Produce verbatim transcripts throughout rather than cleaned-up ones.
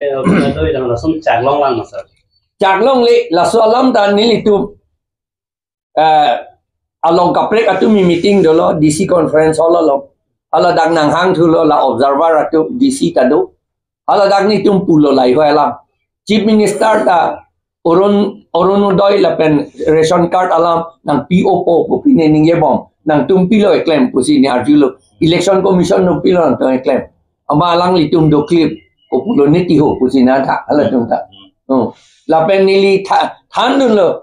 Eh, Doi lang lason chak longlang ma sir? Chak longle, laso alam ta nelitum, eh, along kaprek atum meeting dolo, D C conference hall along. Hala dak nanghang thulo la observer atum D C ta do. Hala dak netum pulo lahai alam. Chief Minister ta Arun, Arunodoi lapen ration card alam nangpi-opo pu pine ningjebom. Nangtum pilo keklem pusi ne arjulo. Election Commission no pilo nangtum keklem. Amat alanglitum do clip. Kopulo neti ho pusi na tha, halatum ta. Hmm. Lapen neli tha, thandunlo.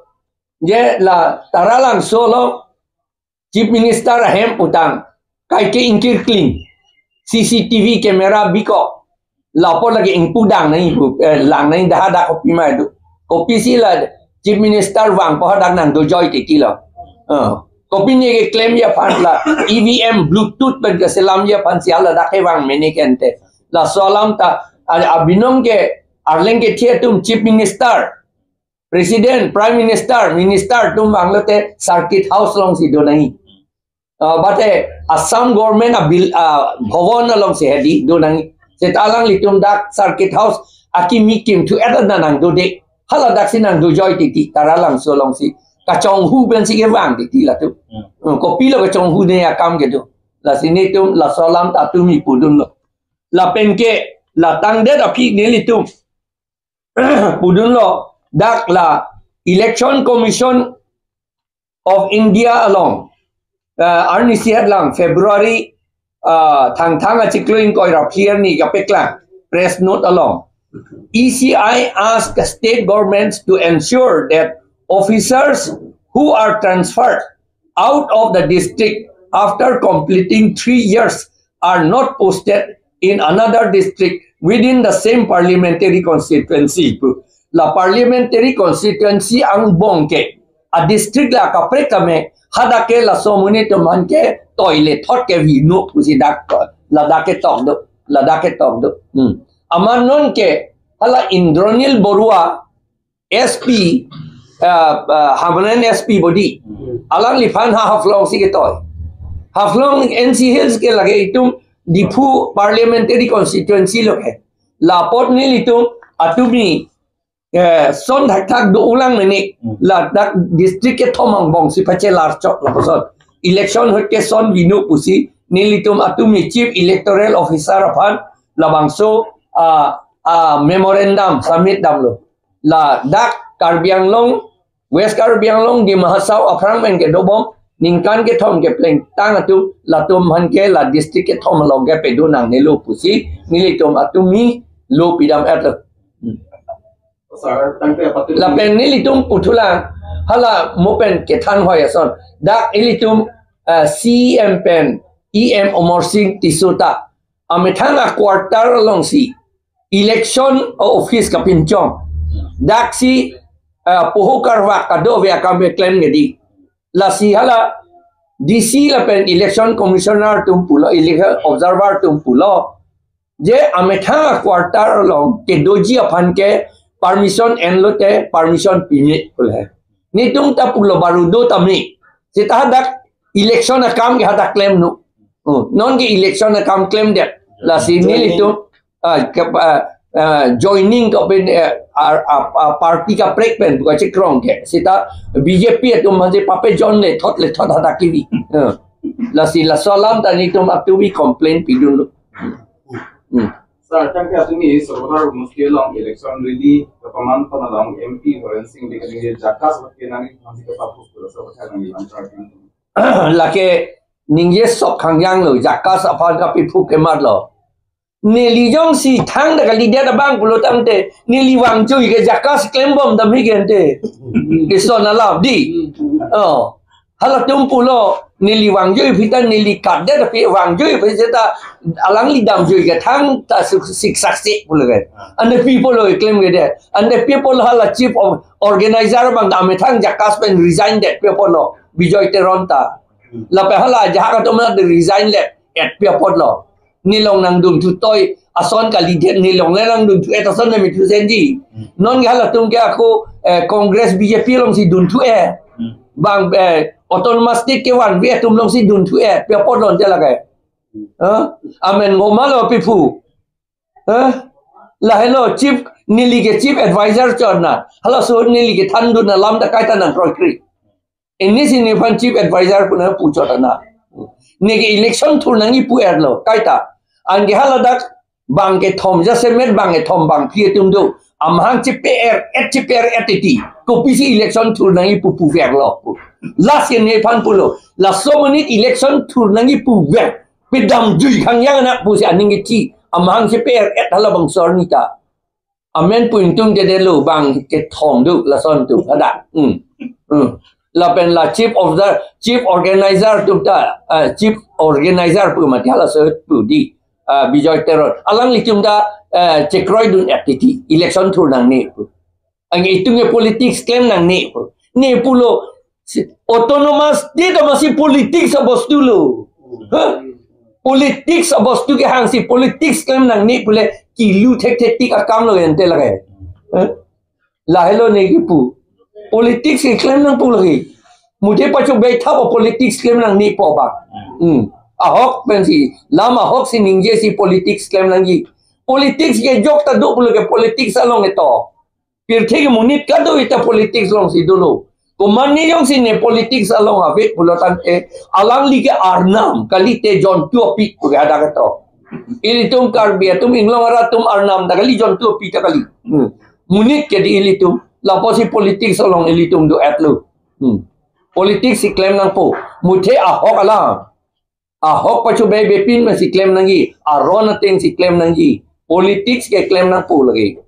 Je la Taralangso along Chief Minister ahem pu tang kaike ingkirkling. C C T V camera bikok. Lapu lake ingpu dang nangji pu, eh, lang nangji dak hadak kopi ma do. Kopisi la Chief Minister vangpo hadak nangdojoi titi lo. Eh, kopi ne keklemji aphan la E V M Bluetooth pen keselamji aphan si haladak kevang mene kente. Laso alam ta, a, abinong ke arleng kethe atum Chief Minister, President, Prime Minister, Minister atum vanglote Circuit House alongsi do nangji. Ah, bate Assam Government abil, ah, Bhavan alongsi hedi do nangji. Seta alanglitum dak Circuit House akimi kimthu-et nangdode. Haladak si nangdojoi titi Taralangso alongsi. Kachonghu pensi kevang titi latum. Hmm. Hmm, kopilo kachonghu ne akam kedo. Lasi netum laso alam ta tumi pudunlo. Lapen ke la tangdet aphi nelitum pudunlo, dak la Election Commission of India along, uh, arnisi het lang February, uh, Thangthang achiklo ingkoi ra phli arni kapeklang press note along, E C I asked state governments to ensure that officers who are transferred out of the district after completing three years are not posted in another district within the same parliamentary constituency. La parliamentary constituency angbong ke a district la kaprek tame hadak ke laso amonit atum aphan ke toilet thot ke vino pusi dak, ladak ketok do, ladak ketok do. Hmm. Amat non ke hala Indranil Barua S P, uh, uh, Hamren S P bodi. Hmm. Alangliphan ha Haflong si ketoi. Haflong N C Hills ke lake itum Diphu Parliamentary Constituency lo ke. Lapot nelitum atumi, eh, son thakthak do ulang mene. Hmm. Ladak district kethom angbong si pachelar chok lapuson. Election ahut ke son vino pusi nelitum atumi Chief Electoral Officer aphan labangso, ah, ah, memorandum submit damlo. Ladak Karbi Anglong, West Karbi Anglong, Dima Hasao aphrang pen kedobom ningkan kethom kepleng tang atum, latum aphan ke la district kethom along ke pedo nangnelo pusi nelitum atumi lo pidam-etlo. Hmm. Sir, tangte apatun lapen nelitum puthula hala mo pen kethan hoi ason. Dak ilitum, ah, C M pen E M Amarsing Tisso ta amethang a quarter alongsi election office kapinchong. Daksi, ah, poho karvak kadokave akam keklem kedi. Lasi hala D C lapen election commissioner atum pulo, election observer atum pulo, je amethang a quarter along kedoji aphan ke permission enlote permission pime pule. Netum ta pulo baru do tame. Seta hadak election akam ke hadak klemnon. Oh, non ke election akam klemdet. Lasi nelitum, ah, ke, ah, ah, joining ko pen, eh, ar-, ah, ah, party kaprek pen buka chekrong ke. Seta B J P atum manje pape John le thot le thot hadak kivi. Eh. Lasi laso alam ta netum atumi complain pidunlo. Hmm. Sir, tangte atumi Sorpotar muskil along election rally kapaman pon along M P Horen Sing Bey kaningje JACAS ke nangji thansi kapapus pula sir, nangji lang sir. Lake ningje sok khangjanglo, JACAS aphan kapiphuk kematlo. Neli jongsi thangta kalidet abang pulo tangte, neli vangjui ke JACAS klembom dam hi gente. Ison alam di. Oh. Halatum pulo, neli vangjui aphi ta, neli katdet aphi vangjui aphi seta, alangli damjui ke thangta suk-, siksak si pulo ke. Ante pi pulo klem ke de. Ante pi pulo hala chief of organizer abang ta amethang JACAS pen resign det pi pulo. Bijoy Teron ta. Lapen hala ajahak atum ta resign det et pi pulo. Nelong nangdunthu toi ason kalidet, nelong le nangdunthu-et ason nangdunthu senji. Hmm. Non ke halatum ke ako, eh, Congress B J P alongsi dunthu-e. Hmm. Bang, eh, autonomous state kevanve atum alongsi dunthu-e. Pi apot lon te lake. Hmm. Huh? Amen ngo malo piphu. Huh? Lahelo chief, neli ke chief advisor chot na. Halaso neli kethandun alam ta kaita nangkroikre. Ini si nephan chief advisor pu nangpu chot na. Ne ke election thur nangji pu-erlo. Kaita. Anke haladak bang kethom jasemet bang kethom bangphli atum do. Amahang chepe-er-et, chepe-er-et titi. Kopisi election thur nangji pu puverlo. Lasi nephan pulo. Laso monit election thur nangji puver. Pedamjui khangjang anak pusi aning kethi. Amahang chepe-er-et halabangso arni ta. Amen pu ingtungdedetlo bang kethom do lason atum. Ada. Hmm. Hmm. Lapen la chief of the, chief organizer atum ta, eh, chief organizer pu mati halaso pu di, eh, Bijoy Teron. Alanglitum ta, eh, chekroidun-et titi. Election thur nangne pu. Anke itum ke politics klem nangne pu. Ne pulo si autonomous state amatsi politics abostu lo. Huh? Politics abostu kehangsi politics klem nangne pule kilu thekthetik akam lo ente lake. Huh? Lahelo ne kipu. Politics ke klem nangpo lake. Muthe pachobei thap a politics klem nangne po ba. Hmm. Ahok pensi, lam ahok si ningjesi politics klem nangji. Politics ke jok ta do pulo ke politics along eto. Pirthe ke monit kadokave ta politics alongsi dolo. Komatne jongsi ne politics along ave pulo tangte alangli ke arnam kalite jontu apik pu ke hadak eto. Ilitum Karbi atum inglong arat atum arnam ta kali, jontu apik ta kali. Hmm. Monit ke di ilitum. Lapusi politics along ilitum do-etlo. Hmm. Politics si klem nangpo. Muthe ahok alam. Ahok pachobei bepin masi klem nangji, aron atengsi klem nangji. Politics ke klem nangpo lake.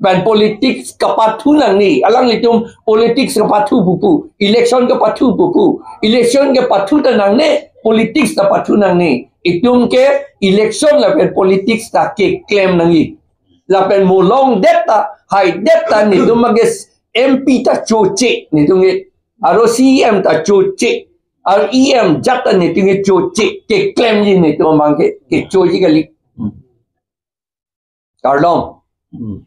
Lapen politics kapathu nangne, alanglitum politics kapathu pupu, election kapathu pupu, election kapathu ta nangne, politics ta pathu nangne. Itum ke election lapen politics ta keklem nangji. Lapen molongdet ta, haidet ta, netum age M P ta choche, netum ke, aro C M ta choche, aro E M jat ta netum ke choche, keklemji netum abang ke, kechoji kali. Hmm. Kardom. Hmm.